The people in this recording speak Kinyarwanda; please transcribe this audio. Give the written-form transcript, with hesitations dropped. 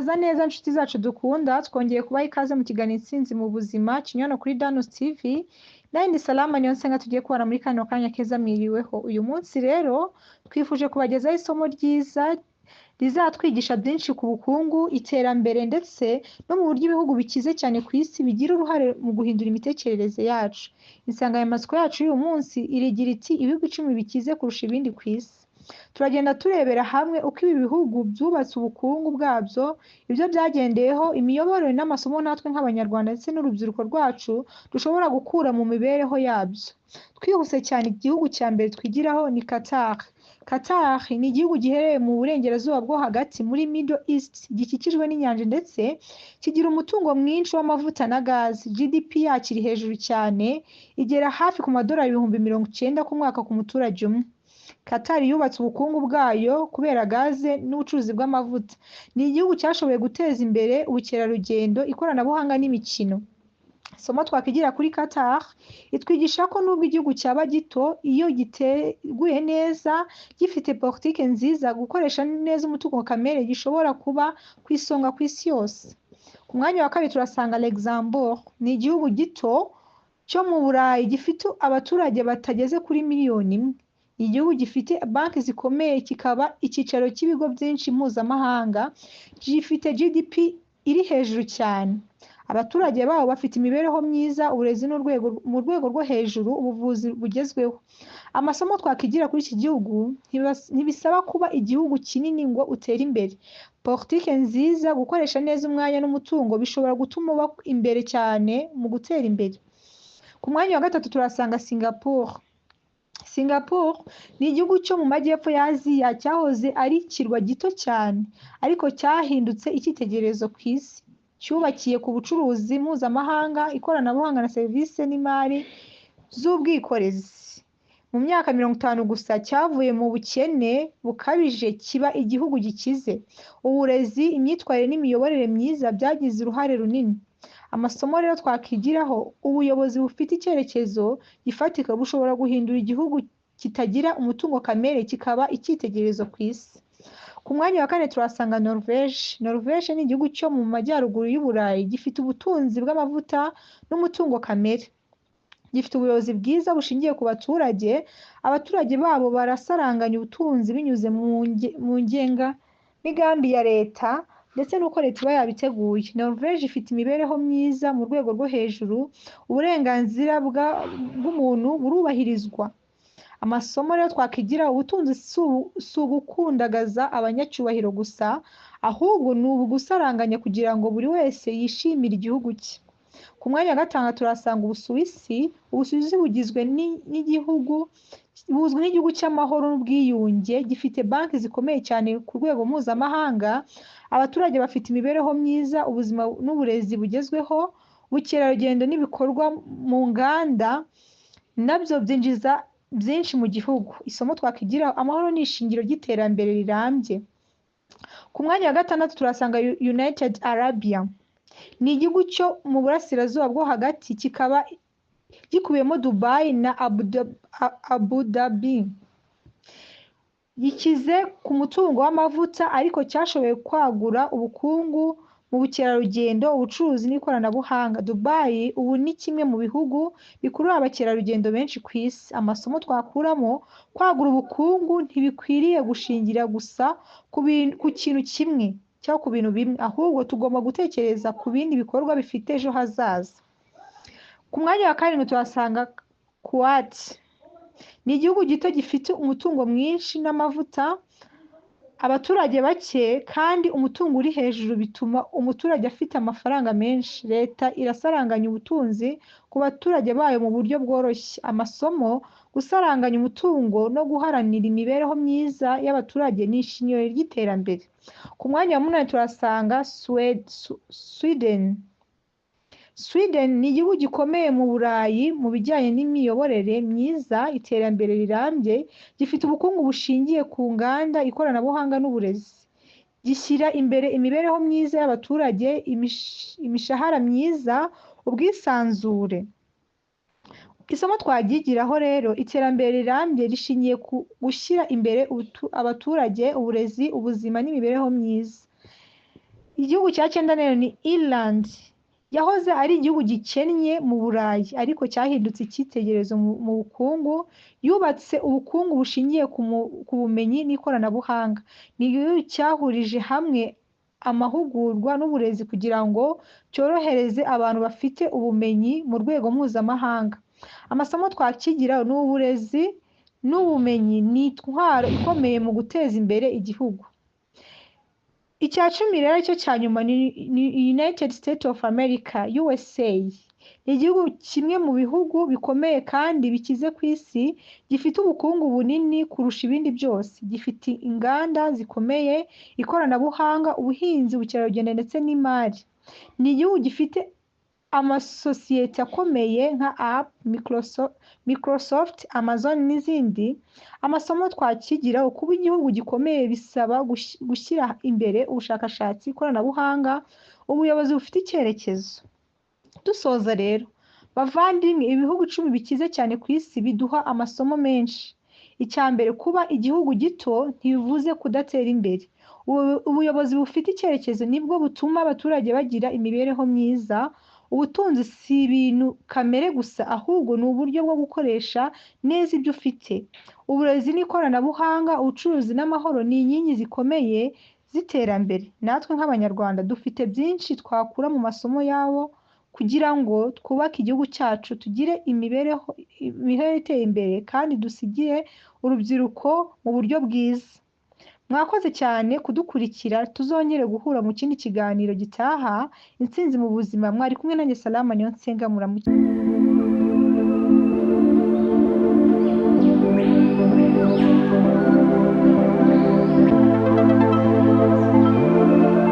Murakaza neza nshuti zacu dukunda, twongeye kubaha ikaze mu kiganiro Intsinzi mu buzima, kinyura kuri Danus TV, nawe ni Salama Niyonsenga tugiye kubana muri kano kanya keza mwiriweho. Uyu munsi rero twifuje kubagezaho isomo ryiza rizatwigisha byinshi ku bukungu, iterambere ndetse no mu buryo ibihugu bikize cyane ku isi bigira uruhare mu guhindura imitekerereze yacu. Insanganyamatsiko yacu y'uyu munsi irigira iti ibihugu 10 bikize kurusha ibindi ku isi. Turagenda turebera hamwe uko ibi bihugu byubatse ubukungu bwabyo, ibyo byagendeyeho, imiyoborere n'amasomo natwe nk'Abanyarwanda ndetse n'urubyiruko rwacu dushobora gukura mu mibereho yabyo. Twihuse cyane, igihugu cya mbere twigiraho ni Qatar. Qatar ni igihugu giherereye mu burengerazuba bwo hagati muri Middle East, gikikijwe n'inyanja ndetse kigira umutungo mwinshi w'amavuta na gazi. GDP yacyo iri hejuru cyane, igera hafi ku madolari 90,000 ku mwaka ku muturage umwe. Qatar yubatse ubukungu bwayo kubera gaze n'ubucuruzi bw'amavuta. Ni igihugu cyashoboye guteza imbere ubukerarugendo, ikoranabuhanga n'imikino. Isomo twakwigira kuri Qatar itwigisha ko nubwo igihugu cyaba gito, iyo giteguye neza, gifite politiki nziza, gukoresha neza umutungo kamere, gishobora kuba ku isonga ku isi yose. Ku mwanya wa kabiri turasanga Luxembourg. Ni igihugu gito cyo mu Burayi gifite abaturage batageze kuri miliyoni 1. Igihugu gifite banki zikomeye, kikaba icyicaro cy'ibigo byinshi mpuzamahanga, gifite GDP iri hejuru cyane. Abaturage babo bafite imibereho myiza, uburezi n'urwego mu rwego rwo hejuru, ubuvuzi bugezweho. Amasomo twakwigira kuri iki gihugu: ntibisaba kuba igihugu kinini ngo utere imbere. Politiki nziza, gukoresha neza umwanya n'umutungo bishobora gutuma uba imbere cyane mu gutera imbere. Ku mwanya wa gatatu turasanga Singapore. Singapore ni igihugu cyo mu majyepfo ya Aziya cyahoze ari ikirwa gito cyane, ariko cyahindutse icyitegererezo ku isi. Cyubakiye ku bucuruzi mpuzamahanga, ikoranabuhanga na serivisi n'imari z'ubwikorezi. Mu myaka 50 gusa cyavuye mu bukene bukabije kiba igihugu gikize. Uburezi, imyitwarire n'imiyoborere myiza byagize uruhare runini. Amasomo rero twakigiraho: ubuyobozi bufite icyerekezo gifatika bushobora guhindura igihugu kitagira umutungo kamere kikaba icyitegererezo ku isi. Ku mwanya wa kane turasanga Norvège. Norvège ni igihugu cyo mu majyaruguru y'Uburayi gifite ubutunzi bw'amavuta n'umutungo kamere. Gifite ubuyobozi bwiza bushingiye ku baturage, abaturage babo barasaranganya ubutunzi binyuze mu ngengamigambi ya leta ndetse n'uko leta iba yabiteguye. Norvège ifite imibereho myiza mu rwego rwo hejuru, uburenganzira bw'umuntu burubahirizwa. Amasomo rero twakwigira: ubutunzi si ugukundagaza abanyacyubahiro gusa, ahubwo ni ubugusaranganya kugira ngo buri wese yishimire igihugu cye. Ku mwanya wa gatanu turasanga Ubusuwisi. Ubusuwisi bugizwe n'igihugu buzwi nk'igihugu cy'amahoro n'ubwiyunge, gifite banki zikomeye cyane ku rwego mpuzamahanga, abaturage bafite imibereho myiza, ubuzima n'uburezi bugezweho, ubukerarugendo n'ibikorwa mu nganda nabyo byinjiza byinshi mu gihugu. Isomo twakwigira: amahoro ni ishingiro ry'iterambere rirambye. Ku mwanya wa gatandatu turasanga United Arabia. Ni igihugu cyo mu burasirazuba bwo hagati, kikaba gikubiyemo Dubai na Abu Dhabi. Gikize ku mutungo w'amavuta, ariko cyashoboye kwagura ubukungu mu bukerarugendo, ubucuruzi n'ikoranabuhanga. Dubai ubu ni kimwe mu bihugu bikurura abakerarugendo benshi ku isi. Amasomo twakuramo: kwagura ubukungu ntibikwiriye gushingira gusa ku kintu kimwe cyangwa ku bintu bimwe, ahubwo tugomba gutekereza ku bindi bikorwa bifite ejo hazaza. Ku mwanya wa karindwi tuhasanga Kuwait. Ni igihugu gito gifite umutungo mwinshi n'amavuta, abaturage bake kandi umutungo uri hejuru, bituma umuturage afite amafaranga menshi. Leta irasaranganya ubutunzi ku baturage bayo mu buryo bworoshye. Amasomo: gusaranganya umutungo no guharanira imibereho myiza y'abaturage ni ishingiro ry'iterambere. Ku mwanya wa munani turasanga Sweden. Sweden ni igihugu gikomeye mu Burayi mu bijyanye n'imiyoborere myiza, iterambere rirambye, gifite ubukungu bushingiye ku nganda, ikoranabuhanga n'uburezi. Gishyira imbere imibereho myiza y'abaturage, imishahara myiza, ubwisanzure. Isomo twaryigiraho rero: iterambere rirambye rishingiye ku gushyira imbere abaturage, uburezi, ubuzima n'imibereho myiza. Igihugu cya cyenda rero ni Ireland. Yahoze ari igihugu gikennye mu Burayi, ariko cyahindutse icyitegererezo mu bukungu. Yubatse ubukungu bushingiye ku bumenyi n'ikoranabuhanga. Ni igihugu cyahurije hamwe amahugurwa n'uburezi kugira ngo cyorohereze abantu bafite ubumenyi mu rwego mpuzamahanga. Amasomo twakigiraho ni uburezi n'ubumenyi ni intwaro ikomeye mu guteza imbere igihugu. Icya 10 rero cyo cya nyuma ni United States of America, USA. Ni igihugu kimwe mu bihugu bikomeye kandi bikize ku isi, gifite ubukungu bunini kurusha ibindi byose. Gifite inganda zikomeye, ikoranabuhanga, ubuhinzi, ubukerarugendo ndetse n'imari. Ni igihugu gifite amasosiyete akomeye nka Apple, Microsoft, Amazon n'izindi. Amasomo twakigiraho: kuba igihugu gikomeye bisaba gushyira imbere ubushakashatsi, ikoranabuhanga, ubuyobozi bufite icyerekezo. Dusoza rero, bavandimwe, ibihugu 10 bikize cyane ku isi biduha amasomo menshi. Icya mbere, kuba igihugu gito ntibivuze kudatera imbere. Ubuyobozi bufite icyerekezo nibwo butuma abaturage bagira imibereho myiza. Ubutunzi si ibintu kamere gusa, ahubwo ni uburyo bwo gukoresha neza ibyo ufite. Uburezi n'ikoranabuhanga, ubucuruzi n'amahoro ni inkingi zikomeye z'iterambere. Natwe nk'Abanyarwanda dufite byinshi twakura mu masomo yabo kugira ngo twubake igihugu cyacu, tugire imibereho iteye imbere kandi dusigire urubyiruko mu buryo bwiza. Mwakoze cyane kudukurikira, tuzongere guhura mu kindi kiganiro gitaha. Intsinzi mu buzima, mwari kumwe nanjye Salama Niyonsenga, muramuke.